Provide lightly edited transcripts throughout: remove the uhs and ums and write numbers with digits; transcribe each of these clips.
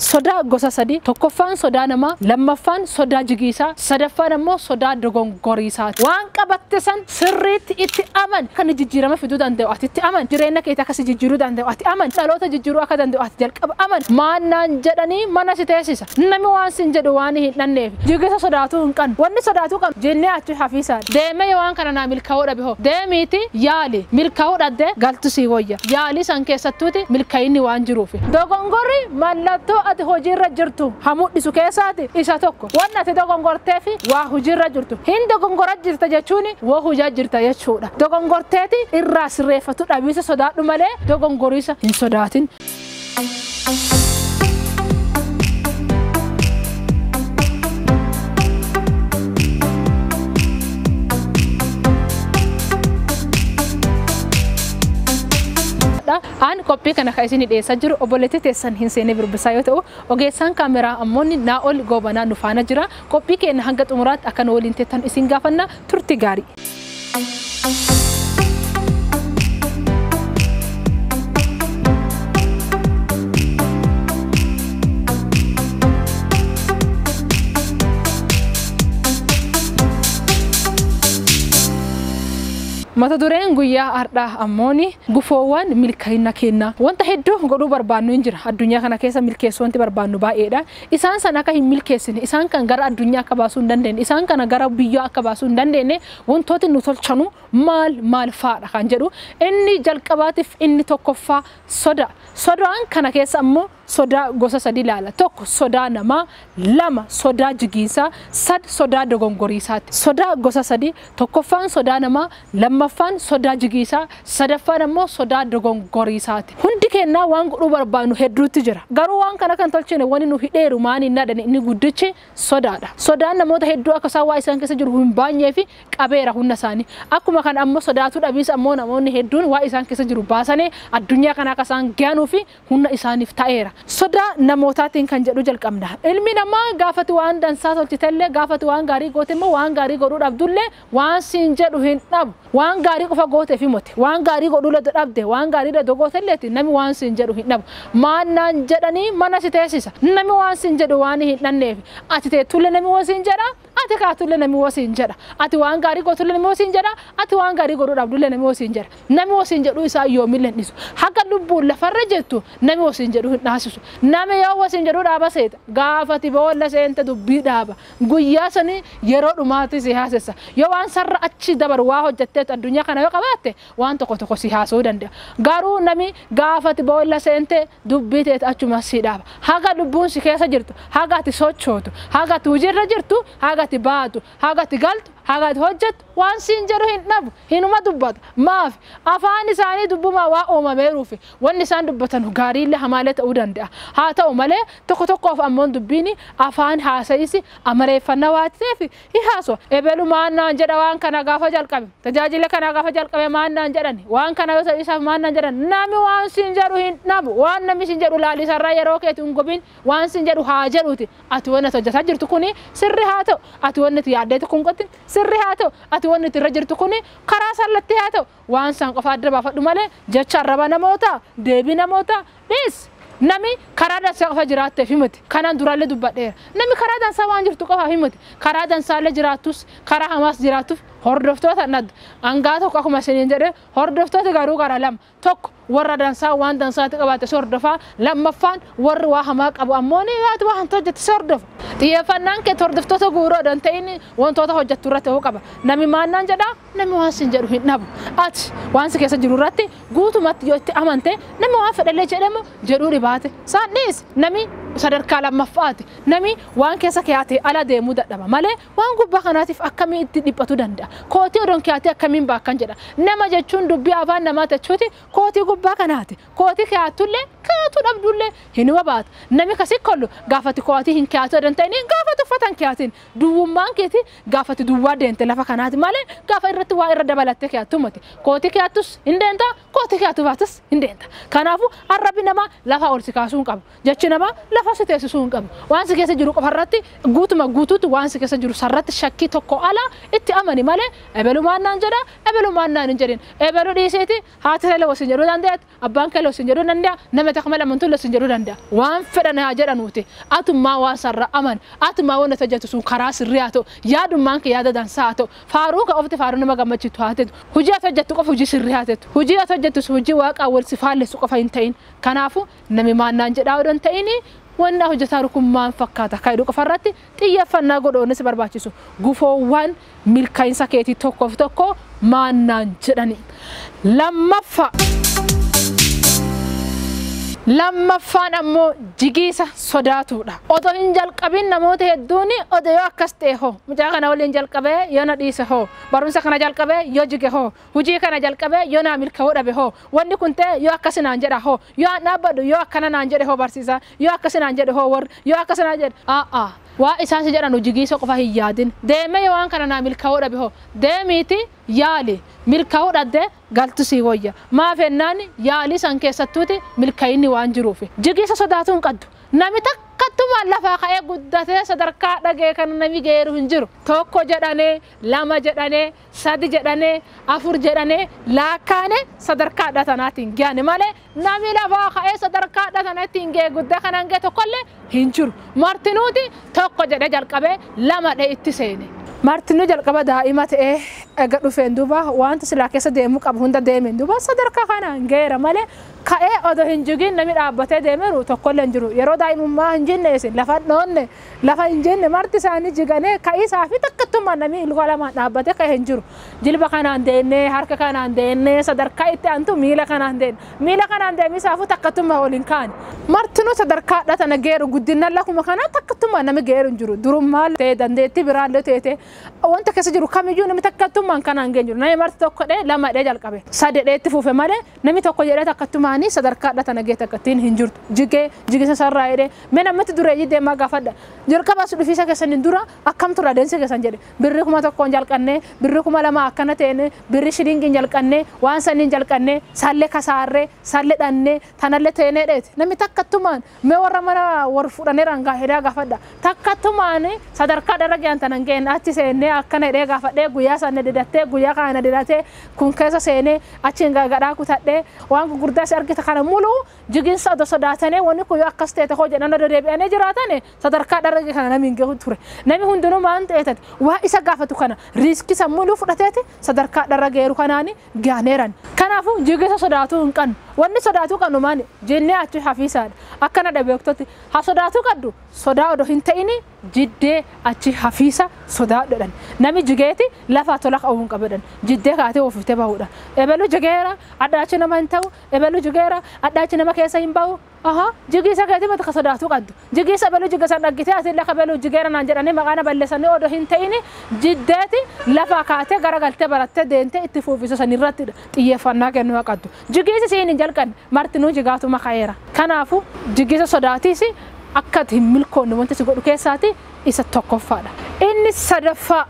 Sodaa gosa sadii. Tokkoffaan sodaa namaa, lammaffaan sodaa jigiisaa, sadaffaan ammoo sodaa dogongoriisaati. Waan qabatte san sirriitti itti aman kan jijjiirama fiduu danda'u ati itti aman. Jireenya keetii akkasii jijjiiruu danda'u ati aman. Dhaloota jijjiiruu akka danda'u ati jalqaba aman. Maannaan jedhanii mana si teessisa. Namni waan sin jedhu waan hin dhanneef. Jigisa sodaatuu hin qabnu. Wanni sodaatuu qabnu jennee achi hafiisaa. Deemee waan kana naa milkaa'uu dhabe hoo. Deemiiti yaali milkaa'uu dhabde galtu sii wayya. Yaalii san keessattuuti milkaa'inni waan jiruufi. Dogongorri mallattoo ati hojiirra jirtu hamudhisu keessaati isa tokko. Wanni ati dogongorteefi waa hojiirra jirtu. Hin dogongora jirta jechuun waa hojaa jirta jechuudha. Dogongorteeti irraa sirreeffatu dhabiisa sodaadhu malee dogongoriisa hin sodaatin. Aan qophii kana kan isin dhiyeessaa jiru obboleettii teessan hin seenne birbisaa yoo ta'u ogeessaan kaameraa ammoo Naa'ol Goobanaa nu faana jira. Qophii keenya hanga xumuraatti akka nu waliin teettan isin gaafanna turti gaarii. Mata dureen guyyaa har'aa ammooni gufoowwan milkaa'ina kenna. Wanta hedduu godhuu barbaannu hin jira. Addunyaa kana keessa milkeessuu wanti barbaannu baay'eedha. Isaan san akka hin milkeessine, isaan kan gara addunyaa akka baasuu hin dandeenye, isaan kana gara biyyaa akka baasuu hin dandeenye wantooti nu tolchanu maal maal fa'aadha kan jedhu. Inni jalqabaatiif inni tokkoffaa soda. Sodaan kana keessa ammoo sodaa gosa sadi ilaala. Tokko sodaa namaa, lama sodaa jigiisaa, sad sodaa dogongoriisaati. Sodaa gosa sadi, tokkoffaan sodaa namaa, lammaffaan sodaa jigiisaa, sadaffaan ammoo sodaa dogongoriisaati. Hundi keenyaa waan godhuu barbaannu hedduutti jira. Garuu waan kana kan tolchine wanni nu hidheeru maani hin dhadhani inni guddichi sodaadha. Sodaan namoota hedduu akka isaan waa isaan keessa jiru hin baanyee fi qabeera humna isaanii. Akkuma kana ammoo sodaatuu dhabiisa ammoo namoonni hedduun waa isaan keessa jiru baasanii addunyaa kana akka isaan gahanuu fi humna isaaniif ta'eera. Sodaa namootaatiin kan jedhu jalqabna. Ilmi namaa gaafati waan dansaa tolchitellee gaafati waan gaarii goote immoo waan gaarii godhuu dhabdullee waan siin jedhu hin dhabu. Waan gaarii qofa gooteef himote. Waan gaarii godhuu dhabde waan gaarii dhabde gootelleeti namni waan siin jedhu hin dhabu. Maannaan jedhanii mana si teessisa. Namni waan siin jedhu waan hin dhanneef. Ati teettullee namni waan siin jedha. Ati kaatullee namni waan siin jedha. Ati waan gaarii gootullee namni waan siin jedha. Ati waan gaarii godhuu dhabdullee namni waan siin jedha. Namni waan siin jedhu isaa yoomillee hin dhiisu. Haga lubbuun lafarra jettu namni waan siin jedhu hin dhaasisu. Namni yoo waan siin jedhu dhaaba seeta. Gaafati boolla seente dubbii dhaaba. Guyyaa sanii yeroo dhumaatti si haasessa. Yoo waan sarara achi dabaru waa hojjetteetu addunyaa kana yoo qabaatte waan tokko tokko si haasa'uu danda'a. Garuu namni gaafati boolla seente dubbii teet achuma si dhaaba. Haga lubbuun si keessa jirtu, haga ati sochootu, haga ati hojiirra jirtu, haga ati baatu, haga ati galtu, haga ati hojjettu waan siin jedhu hin dhabu, hinuma dubbata. Maaf afaan isaanii dubbumaa waa uumameeruufi wanni isaan dubbatan gaariillee hamaalee ta'uu danda'a. Haa ta'u malee tokko tokkoof ammoo dubbiin afaan haasa'isi amareeffannaa waa ta'eef hin haasa'u. Ebelu maannaan jedha waan kana gaafa jalqabe, tajaajila kana gaafa jalqabe maannaan jedhan, waan kana yoo ta'e isaaf maannaan jedhan, namni waan siin jedhu hin dhabu. Waan namni siin jedhu laalisarraa yeroo keetu hin gubin, waan siin jedhu haa jedhuuti. Ati wanni ati hojjetaa jirtu kuni sirri haa ta'u, ati wanni ati yaaddeetu kun qotti sirri haa ta'u, ati wanni ati irra jirtu kuni karaa sallatti haa ta'u, waan san qofa adda baafadhu malee jecha arraba namoota, deebii namoota dhiis. Nami karaa dansaa qofa jiraatteef himati. Kanaan duraallee dubbadheera. Nami karaa dansaa waan jirtu qofaaf himati. Karaa dansaallee jiraattus, karaa hamaas jiraattuuf hordoftoota naddu. Hangaa tokko akkuma isiniin jedhe hordoftoota garuu karaa lama. Tokko warra dansaa waan dansaatti qabaate si hordofaa. Lammaffaan warri waa hamaa qabu ammoo ni yaadu waan hojjette si hordofa. Xiyyeeffannaan kee hordoftoota guuroo odoo hin ta'in wantoota hojjettu irratti ta'uu qaba. Nami maannaan jedhaa nami waan siin jedhu hin dhabu. Ati waan si keessa jiru irratti guutumatti yoo itti amante nami waan fedhallee jedhamu jedhuu dhibaate. Isaan dhiis nami sadarkaa lammaffaati. Nami waan keessa keeyyaatee ala deemuu dadhaba malee waan gubbaa kanaatiif akkamiin itti dhiphatu danda'a. Kootii odoon keeyyaatee akkamiin baakkan jedha. Nama jechuun dubbii afaan namaa jechuuti kootii gubbaa kanaati. Kootii keeyyaatullee keeyyaatu dhabdullee hin baatu. Nami kasi kollu gaafati kootii hin keeyyaatu odoon ta'in gaafati uffatan keeyyaatiin. Duwwummaan keeti gaafati duwwaa deemte lafa kanaati malee gaafa irratti waa irra dabalattee keeyyaattu miti. Kootii keeyyaattus hin deemta, kootii keeyyaatu baatus hin deemta. Kanaafuu arrabni namaa lafa ol si kaasuu hin qabu. Jechi namaa lafa lafa si teessisuu hin qabu. Waan si keessa jiru qofarratti guutuma guutuutti waan si keessa jiru sarratti shakkii tokko ala itti amani malee ebelumaan naan jedha ebelumaan naan hin jedhin. Ebelu dhiiseeti haati illee wasiin jedhuu dandeetti, abbaan kee wasiin jedhuu danda'a, nama takka malee amantuu wasiin jedhuu danda'a. Waan fedhan haa jedhanuuti. Atummaa waan sarara amani. Atummaa waan hojjetu sun karaa sirrii haa ta'u. Yaadummaan kee yaada dansaa haa ta'u. Faaruun kee qofti faaruu nama gammachiitu haa ta'u. Hojii ati hojjettu qofa hojii sirrii haa ta'u. Hojii ati hojjettu hojii waaqaa wal si faallessu qofa hin ta'in. Kanaafuu namni maannaan jedhaa odoo hin ta'in wanna hojjetaa rukummaan fakkaata. Kaayiduu qofarratti xiyyeeffannaa godhoonis barbaachisu. Gufoowwan milkaa'insa keetii tokkoof tokko maannaan jedhani. Lammaffaan ammoo jigiisa sodaatuudha. Otoo hin jalqabin namoota hedduun odoo yoo akkas ta'e hoo, mucaa kana waliin jalqabee yoo na dhiise hoo, barumsa kana jalqabee yoo jige hoo, hojii kana jalqabee yoo naa milkaa'uu dhabe hoo, wanni kun ta'e yoo akkas naan jedha hoo, yoo an dhaabbadhu yoo akkana naan jedhe hoo barsiisaa, yoo akkas naan jedhe hoo warri, yoo akkas naan jedhe aa'a. Waa isaan si jedhan jigiisa qofa hin yaadin. Deemee yoo waan kana naa milkaa'uu dhabe hoo, deemiiti yaali milkaa'uu dhabdee galtu sii wayya. Maaf jennaan yaalii san keessattuuti milkaa'inni waan jiruuf. Jigiisa sodaatuu hin qabdu. Namni takkattumaan lafaa ka'ee guddatee sadarkaa dhagee kan namni geeru hin jiru. Tokko jedhanee, lama jedhanee, sadi jedhanee, afur jedhanee laakkaane sadarkaa dhatanaatiin gahane malee namni lafaa ka'ee sadarkaa dhatanaatiin gahee guddaa kanaan gahe tokkollee hin jiru. Martinuuti tokko jedhee jalqabee lama dhee itti seene. Martinuu jalqaba daa'ima ta'ee eega dhufeen duuba wanta silaa keessa deemuu qabu hunda deemeen duuba sadarkaa kanaan geera malee ka'ee odoo hin jigin namni dhaabbatee deemeeru tokkollee hin jiru. Yeroo daa'imummaa hin jinne isin lafa dhoonne lafa hin jinne marti isaanii jiganee ka'iisaa fi takkattummaa namni luka lamaan dhaabbatee ka'ee hin jiru. Jilba kanaan deemnee harka kanaan deemnee sadarkaa itti aantu miila kanaan deemne miila kanaan deemisaafuu takkattummaa ol hin kaane. Martinuu sadarkaa dhatana geeru guddina lakuma kanaa takkattummaa namni geeru hin jiru. Durummaa ta'e dandeettii biraallee ta'e wanta keessa jiru kamiyyuu namni takkattummaan kanaan geenyu jiru. Namni marti tokko dhee lama dhee jalqabe. Sadi dheetti fuufe malee namni tokko jedhee takkattumaanii sadarkaa dhatana gee takkattiin hin jirtu. Jigee jigisa sarraa jedhee mee namatti dureeyyii deemaa gaafadha. Jalqaba as dhufiisa keessaniin dura akkam ture adeemsa keessan jedhe. Birri 1000 jalqannee birri 2000 akkana ta'ene birri shilingiin jalqannee waan saniin jalqannee sallee kasaarree sallee dhannee tanallee ta'enee dheeti. Namni takkattumaan mee warra mana warra fuudhanii rangaa hidhaa gaafadha. Takkattumaan sadarkaa dharra ga'an tanan ga'een achi seenee akkana hidhee gaafadhee guyyaa sana didattee guyyaa kana didatee kun keessa seenee achiin gadhaa kutadhee waan gurguddaa si argita kana muluu jiginsa odoo sodaatanii wanni kun yoo akkas ta'e hoo jedhan odoo deebi'anii jiraatan sadarkaa dharra kana namni hin gahu ture. Namni hundinuu maan ta'e waa isa gaafatu kana riiskii san muluu fudhateeti sadarkaa dharra geeru kanaani gaaneeran. Kanaafuu jiginsa sodaatuu hin qabnu. Wanni sodaatuu qabnu maali? Jennee achi hafiisaadha. Akkana dhabeektotti haa sodaatuu qabdu sodaa odoo hin ta'ini jiddee achi hafiisa sodaadhodhan. Namni jigeeti lafaa tola qabu hin qabedhan. Jiddee kaatee ofiiftee bahuudha. Ebelu jigeera addaachi nama hin ta'u. Ebelu jigeera addaachi nama keessa hin bahu. Aha jigiisa keetii mata ka sodaatuu qabdu. Jigiisa ebelu jigeessa dhaggitee ati lafa ebelu jigeera naan jedhanii maqaana balleessanii odoo hin ta'ini jiddeeti lafaa kaatee garagaltee barattee deemtee itti fuufisa sanirratti xiyyeeffannaa kennuu qabdu. Jigiisi siin hin jalqabne martinuu jigaatu makaeera. Kanaafuu jigiisa sodaatiis akka ati hin milkoonne wanti si godhu keessaati isa tokkoffaadha. Inni sadaffaa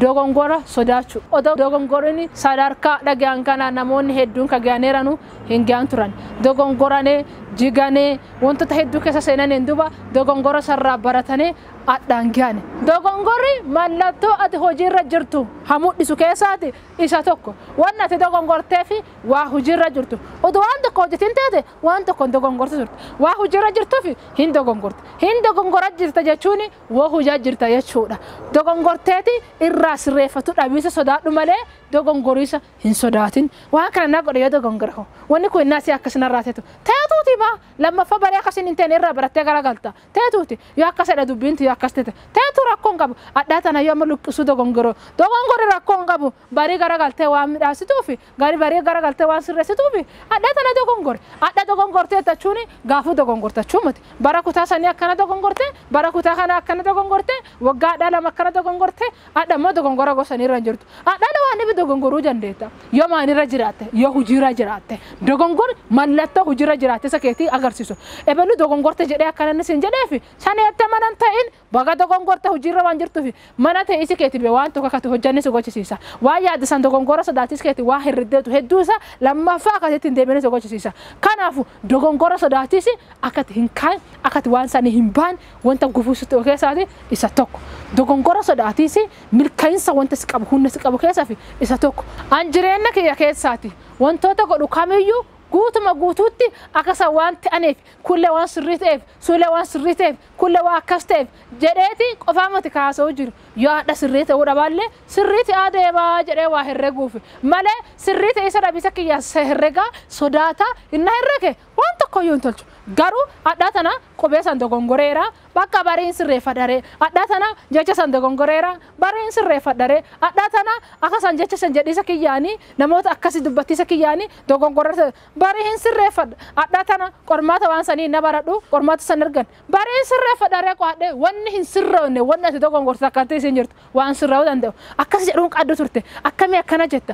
dogongora sodaachuu. Odoo dogongorri sadarkaa dhaga'an kana namoonni hedduun ka ga'aneeranu hin ga'an turan. Dogongoranii jiganee wantoota hedduu keessa seenaniin duuba dogongora sarraa baratanii adhaan ga'ane. Dogongorri mallattoo ati hojiirra jirtu hamudhisu keessaati isa tokko. Wanni ati dogongortee fi waa hojiirra jirtu. Odoo waan tokko hojjetin taate waan tokko hin dogongortu turte. Waa hojiirra jirtuuf hin dogongorte. Hin dogongora jirta jechuun waa hojaa jirta jechuudha. Dogongorteeti irraa sirreeffatu dhabiisa sodaadhu malee dogongoriisa hin sodaatin. Waan kana naa godhe yoo dogongora hoo. Wanni kun naasii akkasina raatetu. Teetuuti maa lammaffaa baree akkasiin hin ta'in irraa barattee garagalta. Teetuuti yoo akkasidha dubbiinti yoo akkas ta'e. Teetu rakkoo hin qabu. Addaa tana yoo amma luqqisuu dogongoroo. Dogongorri rakkoo hin qabu. Barii garagaltee waan midhaasituufi gari barii garagaltee waan sirreessituufi addaa tana dogongore. Adda dogongortee jechuun gaafuu dogongortachuu miti. Bara kutaa sanii akkana dogongorte, bara kutaa kana akkana dogongorte, waggaa addaa lama akkana dogongorte, adda immoo dogongora gosa irra hin jirtu. Adda waan dhibi dogongoruu dandeetta. Yoo maanirra jiraatte, yoo hojiirra jiraatte, Dogongor mallattoo hojiirra jiraatisa keetii agarsiisu. Ebelu dogongorte jedhee akkana inni siin jedheefi sana jettee mana hin ta'in baga dogongorte hojiirra waan jirtuufi mana ta'e isi keetii bee waan tokko akkati hojjanne si gochisiisa. Waan yaadde san dogongora sodaatis keetii waa hirriddeetu hedduu isaa lammaffaa akkasitti hin deebine si gochisiisa. Kanaafu dogongora sodaatis akkati hin kaan akkati waan sanii hin baan wanta gufuu sitti keessaati isa tokko. Dogongora sodaatis milkaa'insa wanta si qabu humna si qabu keessaafi isa tokko. An jireenya kiyya keessaati wantoota godhu kamiyyuu guutuma guutuutti akkasa waan ta'aniif kullee waan sirrii ta'eef suulee waan sirrii ta'eef kullee waan akkas ta'eef jedheeti qofaa mati kaasa'u jiru. Yoo haadha sirrii ta'uu dhabaallee sirrii ta'aa deemaa jedhee waa herreguuf malee sirrii ta'e isa dhabisa kiyya herregaa sodaataa inna herrege waan tokkoyyuu hin tolchu. Garuu hadhaa tana qubee san dogongoreera bakka bariin sirreeffadharee hadhaa tana jecha san dogongoreera bariin sirreeffadharee hadhaa tana akka san jecha san jedhisa kiyyaanii namoota akkasii dubbatisa kiyyaanii dogongorreera bariin sirreeffadha hadhaa tana qormaata waan sanii na baradhu qormaata san argan bariin sirreeffadharee qo'adhee wanni hin sirroonne wanni ati dogongorte akkatti isin jirtu waan sirraa'uu danda'u akkas jedhuun qaddu turte akkamii akkana jetta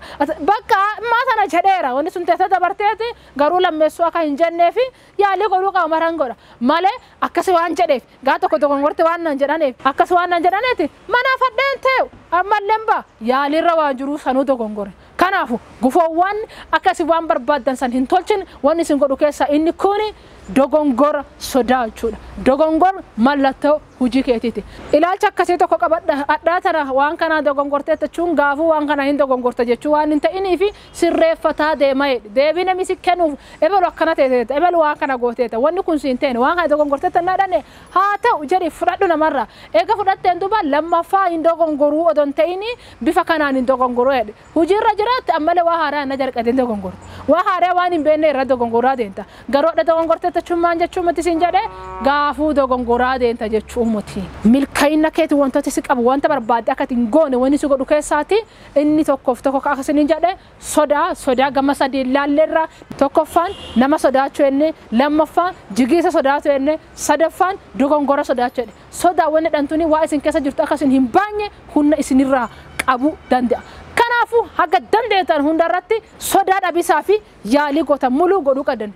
bakka ammaa tana jedheera wanni sun teessa dabarteeti garuu lammeessuu akka hin jenneefi yaalii godhuu qaba maran godha malee akkas waan jedheef gaa tokko dogongorte waan nan jedhaneef akkas waan nan jedhaneeti mana fadheen ta'u ammallee ba'a yaaliirra waan jiru sanuu dogongore. Kanaafu gufoowwan akkasii waan barbaaddan san hin tolchine wanni isin godhu keessaa inni kuni dogongora sodaachuudha. Dogongora mallattoo hojii keetiiti. Ilaalcha akkasii tokko qabadha. Hadhaa tana waan kanaa dogongortee jechuun gaafuu waan kana hin dogongorte jechuu waan hin ta'inii fi sirreeffataa deema jedhe. Deebii namni si kennuuf ebelu akkana ta'e ebelu waan kana gooteeta wanni kun si hin ta'in waan kana dogongortee tannaa dhanne haa ta'u jedhi fudhadhu namarraa. Eega fudhatteen duuba lammaffaa hin dogongoruu odoo hin ta'inii bifa kanaan hin dogongoruu jedhe. Hojiirra jiraatte ammallee waa haaraa na jalqabdee hin dogongortu. Waa haaraa waan hin beekne irra dogongoraa deemta. Garuu hadha dogongortee jechuun maal jechuu miti siin jedhe gaafuu dogongoraa deemta jechuu miti. Milkaa'ina keeti wantoota si qabu wanta barbaadde akka hin goone wanni si godhu keessaati inni tokkoof tokko akka isin jedhe sodaa gama sadii ilaalleerra tokkoffaan nama sodaachuu jenne lammaffaan jigiisa sodaachuu jenne sadaffaan dogongora sodaachuu jedhe. Sodaa wanni dhantuuni waa isin keessa jirtu akka isin hin baanye humna isinirraa qabuu danda'a. Kanaafuu haga dandeettan hundarratti sodaa dhabisaa fi yaalii goota muluu godhuu qadan.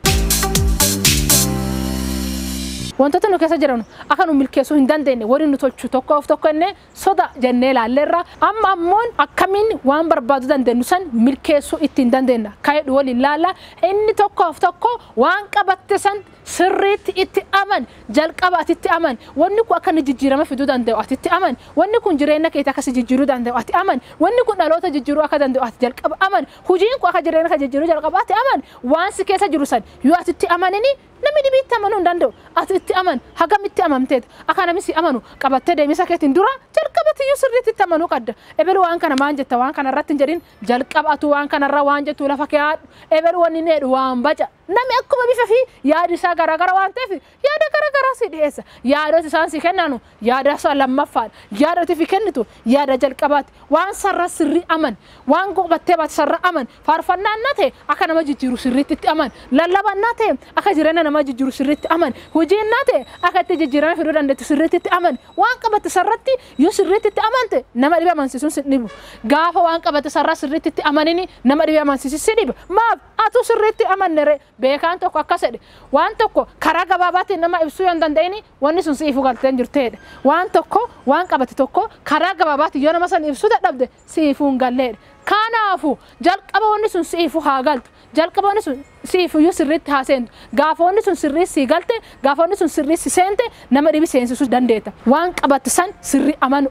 Wantoota nu keessa jiran akka nu milkeessuu hin dandeenye warri nu tolchu tokkoof tokko inni soda jennee ilaalleerra. Amma ammoo akkamiin waan barbaadu dandeenyu san milkeessuu ittiin dandeenya. Ka'ee waliin ilaalla. Inni tokkoof tokko waan qabatte san sirriitti itti aman jalqaba atitti aman wanni kun akka inni jijjiirama fiduu danda'u atitti aman wanni kun jireenya keetii akkasi jijjiiruu danda'u ati aman wanni kun dhaloota jijjiiruu akka danda'u ati jalqaba aman hojiin kun akka jireenya kee jijjiiruu jalqaba ati aman waan si keessa jiru san yoo atitti amanini namni dhibiitti amanuu hin danda'u ati itti aman hagam itti amamteet akka namni si amanu qabattee deemisa keetiin dura jalqabatiyyuu sirriitti itti amanuu qabda. Ebelu waan kana maan jetta waan kana irratti hin jedhin jalqabatu waan kanarra waan jettu lafa kee haadhu ebelu wanni inni jedhu waan baca namni akkuma bifa fi yaadi isaa garaagara waan ta'eef yaada garaagaraa si dhiyeessa. Yaadota isaan si kennanu yaada isaa lammaffaadha. Yaada ati fi kennitu yaada jalqabaati. Waan sarara sirrii aman waan gobattee baate sarara aman faarfannaan na ta'e akka nama jijjiiru sirriitti itti aman lallabaan na ta'e akka jireenya nama jijjiiru sirriitti aman hojiin na ta'e akka itti jijjiirama fiduu dandeettu sirriitti itti aman waan qabatte sarratti yoo sirriitti itti amante nama dhibe amansiisuun si dhibu. Gaafa waan qabatte sarara sirriitti itti amanini nama dhibe amansiisu si dhiba. Maaf atu sirriitti amanne ree beekaan tokko akkas jedhe waan tokko karaa gabaabaatiin nama ibsuu yoo hin danda'ini wanni sun si'iifuu galtee hin jirteedha. Waan tokko waan qabate tokko karaa gabaabaatiin yoo nama san ibsuu dadhabde si'iifuu hin galleedha. Kanaafu jalqaba wanni sun si'iifuu haa galtu. Jalqaba wanni sun si'iifuu yoo sirriitti haa seentu. Gaafa wanni sun sirrii sii galte gaafa wanni sun sirrii si seente nama dhibi seensisuu dandeetta. Waan qabatte san sirrii amanu.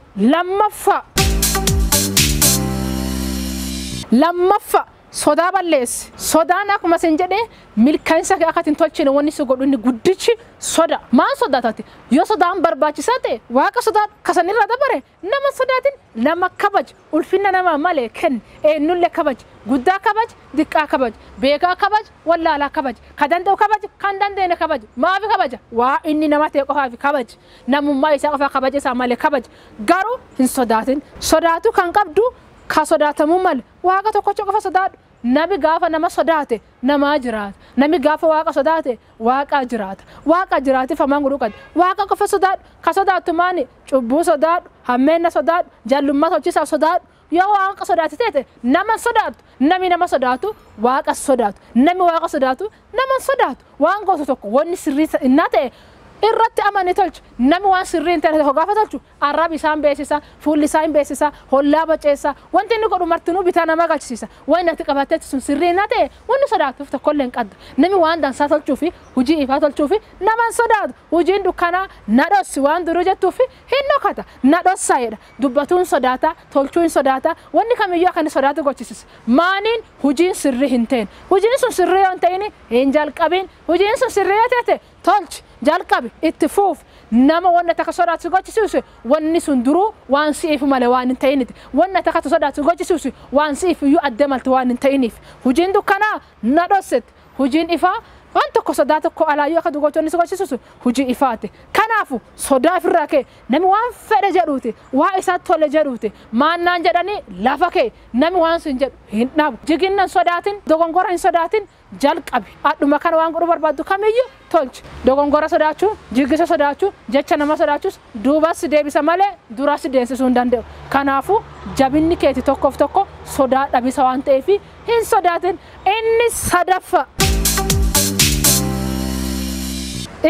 Lammaffaa sodaa balleessi. Sodaan akkuma isin jedhe milkaa'insa kee akka hin tolchine wanni si godhu inni guddichi soda. Maal sodaatati? Yoo sodaan barbaachisaa ta'e waaqa sodaadhu kasanirra dabare nama sodaatin nama kabaji ulfina nama malee kenni eenyullee kabaji guddaa kabaji diqqaa kabaji beekaa kabaji wallaalaa kabaji ka danda'u kabaji kan dandeenye kabaji maafi kabaja waa inni nama ta'e qofaaf kabaji namummaa isaa qofaa kabaja isaa malee kabaji garuu hin sodaatin. Sodaatu kan qabdu ka sodaatamuu malee waaqa tokkocha qofa sodaadhu. Nami gaafa nama sodaate namaa jiraata. Nami gaafa waaqa sodaate waaqa jiraata. Waaqa jiraatiif hamaan godhuu qabdi. Waaqa qofa sodaadhu. Ka sodaattu maani? Cubbuu sodaadhu, hammeenna sodaadhu, jallummaa tolchisaa sodaadhu. Yoo waaqa sodaatu ta'e nama sodaatu. Namni nama sodaatu waaqa sodaatu. Namni waaqa sodaatu nama sodaatu. Waan gootu tokko wanni sirrii innaa ta'e irratti amane tolchu. Namni waan sirrii hin taane tokko gaafa tolchu arrab isaan beeksisa, fuulli isaa hin beeksisa, hollaa baceessa, wanti inni godhu martinuu bitaa nama galchisiisa. Wanni ati qabatteetti sun sirrii hin ta'e wanni sodaatuuf tokkollee hin qabdu. Namni waan dansaa tolchuu fi hojii ifaa tolchuu fi nama hin sodaatu. Hojiin dukkanaa na dhossi waan duruu jettuu fi hin dhokata. Na dhossaa jedha. Dubbatuun sodaata, tolchuu hin sodaata, wanni kamiyyuu akka inni sodaatu gochisiisa. Maaniin hojiin sirrii hin ta'in. Hojiin sun sirrii yoo hin ta'in hin jalqabin. Hojiin sun sirrii yoo ta'e tolchi. Jalqabi itti fuuf. Nama wanna takka sodaatu gochisiisu wanni sun duruu waan si'iif malee waan hin ta'initi. Wanna takka sodaatu gochisiisu waan si'iif iyyuu adda malte waan hin ta'iniif. Hojiin dukkanaa na dhossetti. Hojiin ifaa waan tokko sodaa tokko alaayyuu akka gochoonni si gochisiisu hojii ifaati. Kanaafu sodaa ofirraa kee namni waan fedhe jedhuuti, waa isaatti tole jedhuuti, maannaan jedhanii lafa kee namni waan sun jedhu hin dhabu. Jiginna hin sodaatin, dogongora hin sodaatin, jalqabi. Adhuma kana waan godhuu barbaaddu kamiyyuu tolchi. Dogongora sodaachuu, jiggisa sodaachuu, jecha nama sodaachuus duubas deebisa malee duras deessisuu hin danda'u. Kanaafu jabinni keeti tokkoof tokko sodaa dhabisa waan ta'eef hin sodaatin. Inni sadaffa.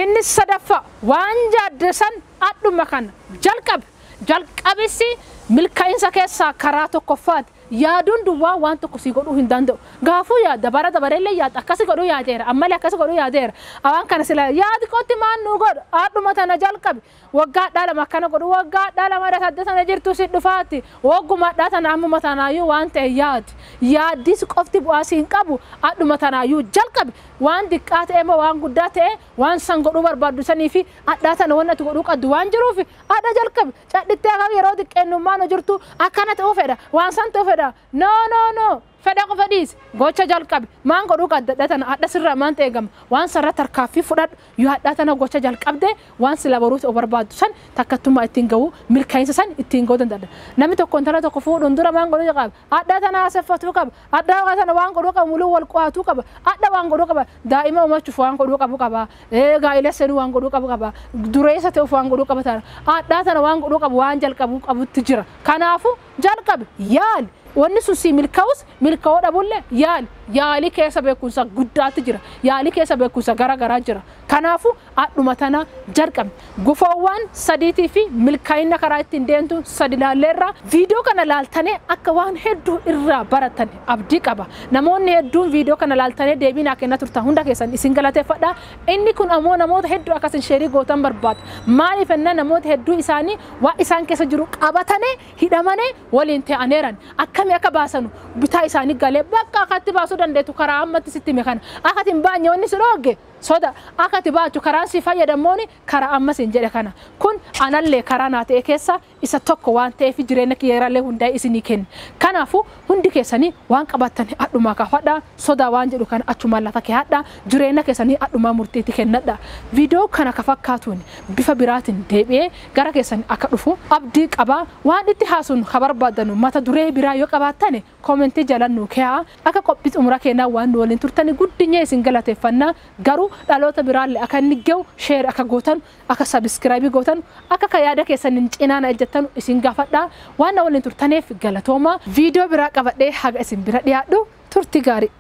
Inni sadaffa waan jaaddesan adhuma kana jalqabi. Jalqabisi milkaa'insa keessaa karaa tokkoffaati. Yaaduun duwwaa waan tokko si godhuu hin danda'u. Gaafuu yaadda bara dabareellee yaadda akkasi godhuu yaadeera. Ammallee akkasi godhuu yaadeera. Awaan kana sila yaadi qotti maan nu godhu adhuma tana jalqabi. Waggaa 2 akkana godhu waggaa 2 saddeet sana jirtu si dhufaati. Wagguma dhaa tana ammuma tanaayyuu waan ta'e yaadi. Yaaddis qofti bu'aa si hin qabu adhuma tanaayyuu jalqabi. Waan diqqaa ta'e moo waan guddaa ta'e waan san godhuu barbaaddu sanii fi adhaa tana waan ati godhuu qabdu waan jiruuf adha jalqabi. Cadhittee akka yeroo diqqeennummaan jirtu akkana ta'uu fedha. Waan san ta'uu fedha. No no no. Fedha qofa dhiisi. Gocha jalqabi. Maan godhuu qabda adha tana adha sirraa maan ta'e gama. Waan sarara tarkaaffii fudhadhu. Yoo adha tana gocha jalqabde waan sila baruu ta'uu barbaaddu san takkattummaa ittiin ga'uu milkaa'insa san ittiin ga'uu danda'a. Namni tokko intala tokko fuudhuun dura maan godhuu qaba. Adha tana haaseffatuu qaba. Adha tana waan godhuu qabu muluu wal qo'atuu qaba. Adha waan godhuu qaba. Daa'ima uumachuuf waan godhuu qabu qaba. Gaa'ela seenuu waan godhuu qabu qaba. Dureessa ta'uuf waan godhuu qaba tana. Adha tana waan godhuu qabu waan jalqabuu qabutti jira. Kanaafuu jalqabi yaali. Wanni sun si milkaa'us milkaa'uu dhabullee yaali. Yaalii keessa beekumsa guddaatu jira. Yaalii keessa beekumsa gara garaa jira. Kanaafuu adhuma tana jalqabi. Gufoowwan sadiitii fi milkaa'ina karaa ittiin deemtu sadi laalleerra. Viidiyoo kana laaltanii akka waan hedduu irraa baratan abdii qaba. Namoonni hedduun viidiyoo kana laaltanii deebii naa kennaa turtan hunda keessan isin galateeffadha. Inni kun ammoo namoota hedduu akkasin sheerii gootan barbaada. Maaliif ennaa namoota hedduu isaanii waa isaan keessa jiru qabatanii hidhamanii waliin ta'aneeran. Akkamii akka baasanu bitaa isaanii galee bakka akkatti baasuu dandeettu karaa ammatti sitti hime kana. Akkati hin baanye wanni si dhoogge soda akkati baatu karaan si fayyadamooni karaa ammas hin jedhe kana. Kun anallee karaa naa ta'e keessa isa tokko waan ta'eef jireenya kiyyeerallee hundaa'e isinii kenne. Kanaafuu hundi keessanii waan qabattan adhumaa kaafadhaa. Sodaa waan jedhu kana achumaan lafa keehadhaa. Jireenya keessanii adhumaa murtiitti kennadhaa. Viidiyoo kana ka fakkaatuun bifa biraatiin deebi'ee gara keessanii akka dhufu abdii qabaa. Waan itti haasuun ka barbaadanu mata duree biraa yoo qabaattane koomentii jalan nuu keehaa. Akka qophii xumura keenyaa waan nu waliin turtanii guddinee isin galateeffannaa. Garuu dhaloota biraallee akka inni ga'u sheer akka gootan akka sabiskiraayibii gootan akka ka yaada keessaniin cinaa na ejjettan isin gaafadhaa. Waan na waliin turtaniif galatooma. Viidiyoo biraa qabadhee haga isin bira dhiyaadhu turtii gaarii.